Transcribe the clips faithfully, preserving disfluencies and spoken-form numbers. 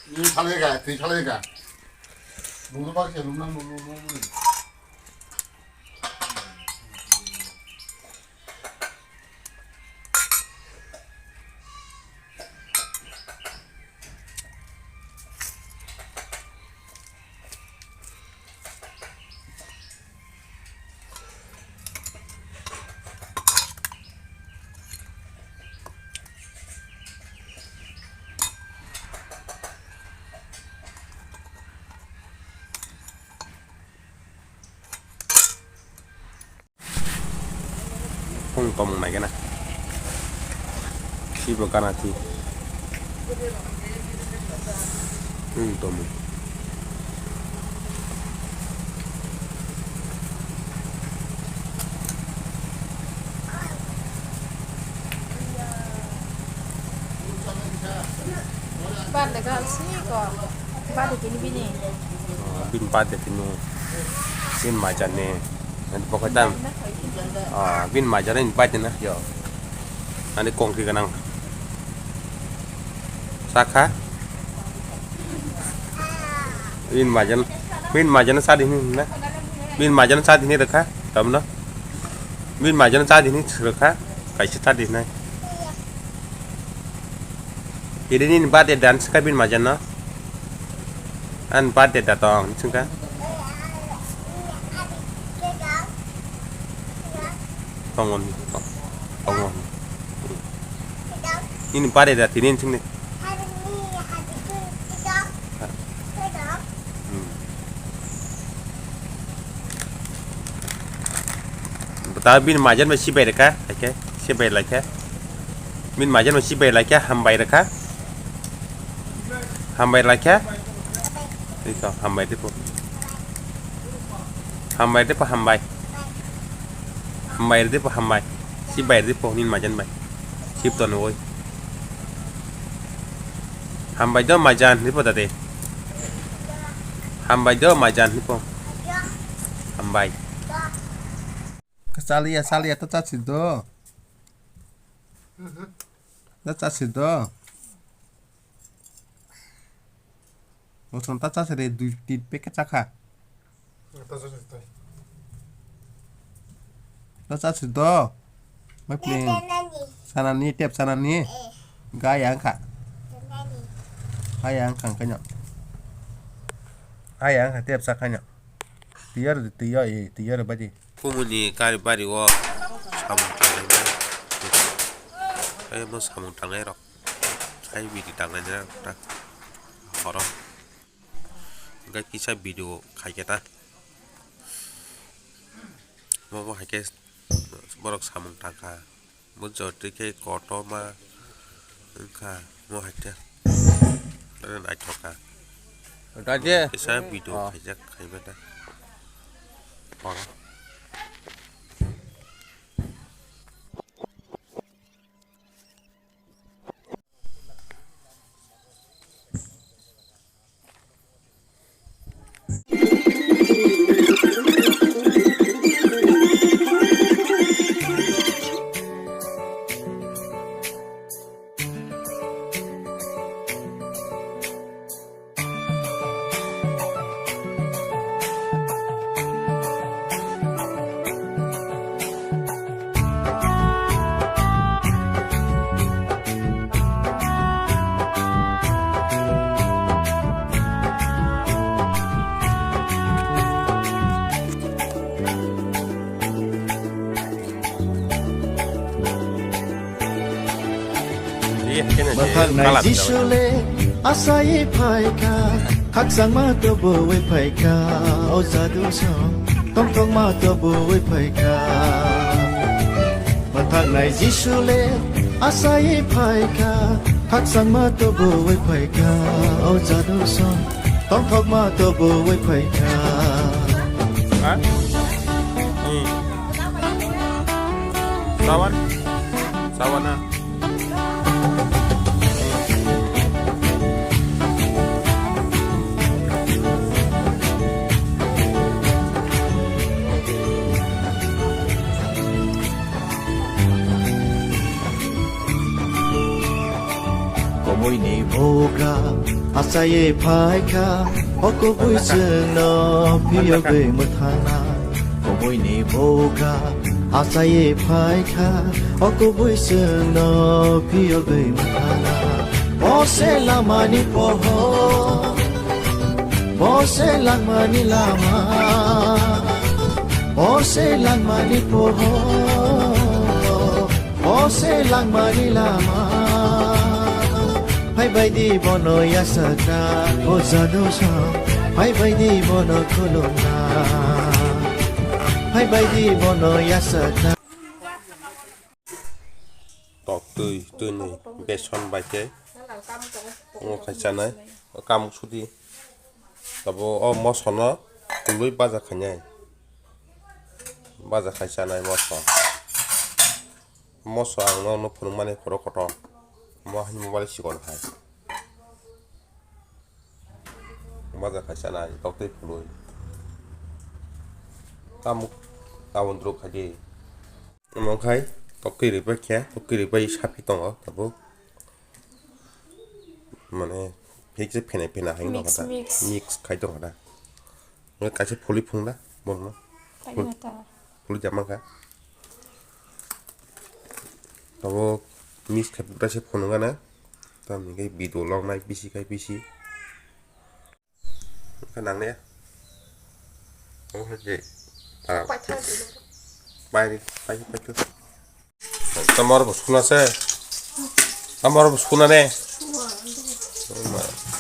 Ni salai ga, twi salai ga. Nungno baksa nungno nungno nungno. Phung tongmung nai gana. Sibo gana thi. Phung tongmung. Bar le gal si ko. Bar de kini bini. Bin bar de kini. Bin majan ne. Nanti pokok tam. Ah, bin majan ne bar de na yo. Nanti kongki ganang. Sakha. Bin majan. Bin majan sa di ni na. Bin majan sa di ni rekha. Tam na. Bin majan sa di ni rekha. Kaisa sa di na. Ini ni birthday dance ka bin majan no. An birthday da tong singka. Tongon tongon. Ini birthday da tinin singni. Hmm. Bata bin majan bai sibai reka, oke, sibai laikha. Bin majan bai sibai laikha, hambai reka. Hambai laikha. Iko, hambai dipo. Hambai dipo, hambai. Hambai dipo, hambai. Sibai dipo, bin majan bai. Sip to nugoi. Hambai do majan dipo dade. Hambai do majan dipo. Hambai. Salia, salia, ta chasi do. Ta chasi do. Bosong ta chasi re, dui, tin packet chakha. Ta chasi do. Ta chasi do. Mai pling. Sanani, tep sanani. Ga yang kha. Ga yang kha kanyo. Ga yang kha, tep sa kanyo. Tiyar, tiyar, tiyar badi. Kumuni kari bari o samung tangnai na. Ai mo samung tangnai rok. Ai bidi tangnai na ta. Horo. Ga kisa video khai khe ta. Mo bo hai khe borok samung tangkha. Bo jotoi khe kotorma wngkha mo hai khe. Oro naithok kha. Kisa video khaijak khaimani. Oro. Mwthangna Jisu le asai phaikha, khakchangma tubuwi phaikha, o jadu song tongthokma tubuwi phaikha. Mwthangna Jisu le asai phaikha, khakchangma tubuwi phaikha, o jadu song tongthokma tubuwi phaikha. Ha? Hmm. Sawan? Sawana? Komui ni buk Achaiwi phaikha, o kubui chwngno phiyogwi mwthangna. Kubuini bugra achaiwi phaikha, o kubui chwngno phiyogwi mwthangna. Bo se lamani pohor, bo se langmani lama, bo se langmani pohor. O se langmani lama, phai baidi bono yasakna, o jadu sa, phai baidi bono khulumna, phai baidi bono yasakna. Tok twi, twi ni beson bai khe, omo khai chanai, o kamuk sudi. Abo o moso no khulwi baja khainai. Baja khai chanai moso. Moso ang no, no phunukmani khoro kotor. Mo hai mobile sikon hai. Baja khai chanai, tok twi khulwi. Kamuk, tabon druk khai di. Omo khai tok twi ripai khe, tok twi ripai sapi tongo tabuk. Mane, hikse phene phene hai mix, mix khai tong kha da. Nge kaisa phuli phung da, bono. Phuli jama kha. Abo mix khai pura se phunuk gana. Tamni khe video log nai pisi khai pisi. Kha nang ne. Ang khe je. Bai, bai, bai. Tamar bo suna se. Tamar bo suna ne.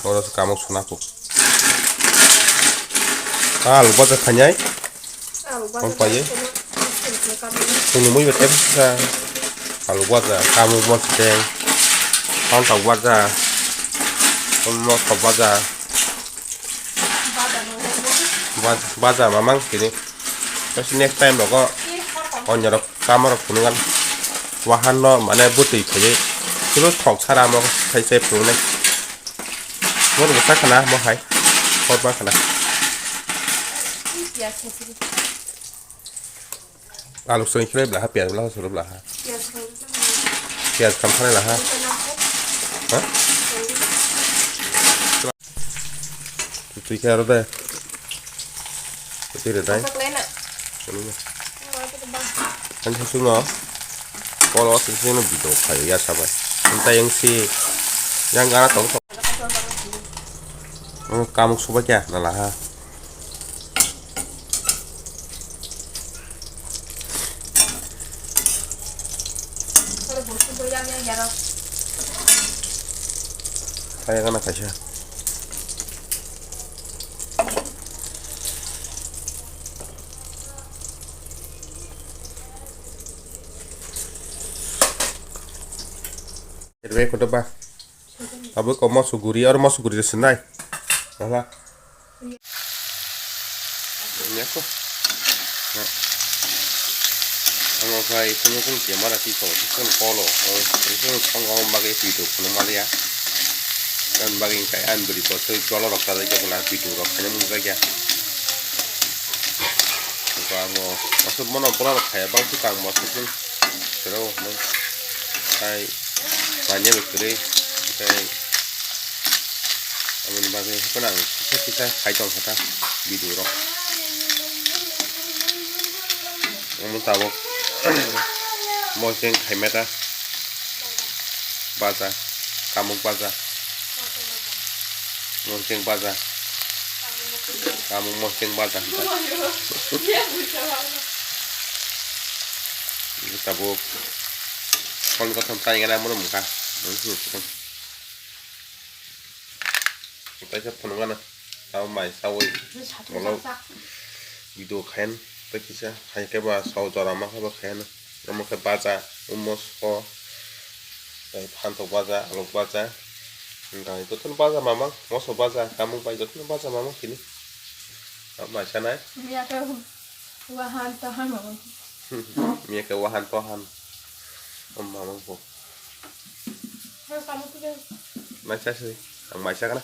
Oro se kamuk suna ko. Alu baja khanyai. Kon paye. Kunu mui betem sa. Alu baja, kamuk mosdeng. Pantau baja. Kon moso baja. Baja, baja mamang sini. Terus next time rogo onyorok kamarok phunukgan. Wahan no mane bwtwi khaiwi. Silo thok sara mo khai sai phunuknai. Mo bo ta khana mo hai. Hot ba khana. Alu soi khlai bla ha, piyaj bla ha, suru bla ha. Piyaj kam khlai bla ha. Ha? Twi khe aro de. Twi re dai. Ani sung no. Polo sing sing no bidok khai ya sabai. Entai yang si yang gana tong tong. Kamuk subai kya na la ha. Kaya kana kaisa. Rw koto ba. Abo ko moso guri, aro moso guri sinai. Aha. Nako. Ano khai phone phone camera ti to, phone call o. Phone song o bagwi video phone maliya. Dan bagwi kai an beri ko tei jolo rok ta jai ko na video rok khai mun jai ya. Ko amo asuk mono bola rok khai bang su kang mo su. Pero mo kai. Manya bai kwrwi, tei aboni bagwi haphano ang kisa kisa khai tong kha ta video rok. Omo tabuk mosdeng khaima ta baja, kamuk baja, mosdeng baja, kamuk mosdeng baja. Tabuk phone kothom kainwi mano mungkha. Kaisa phunukgana tamo mai sawi molo video khayan tei kisa hai khe ba saw jora ma khe ba khayan omo khe baja omo so tei phantok baja alok baja gai jotono baja mamang moso baja kamung bai jotono baja mamang sini mai sanai. Wahan tohan mama. Miya khe wahan tohan. Om mama bo. Maisa se. Ang maisa kana.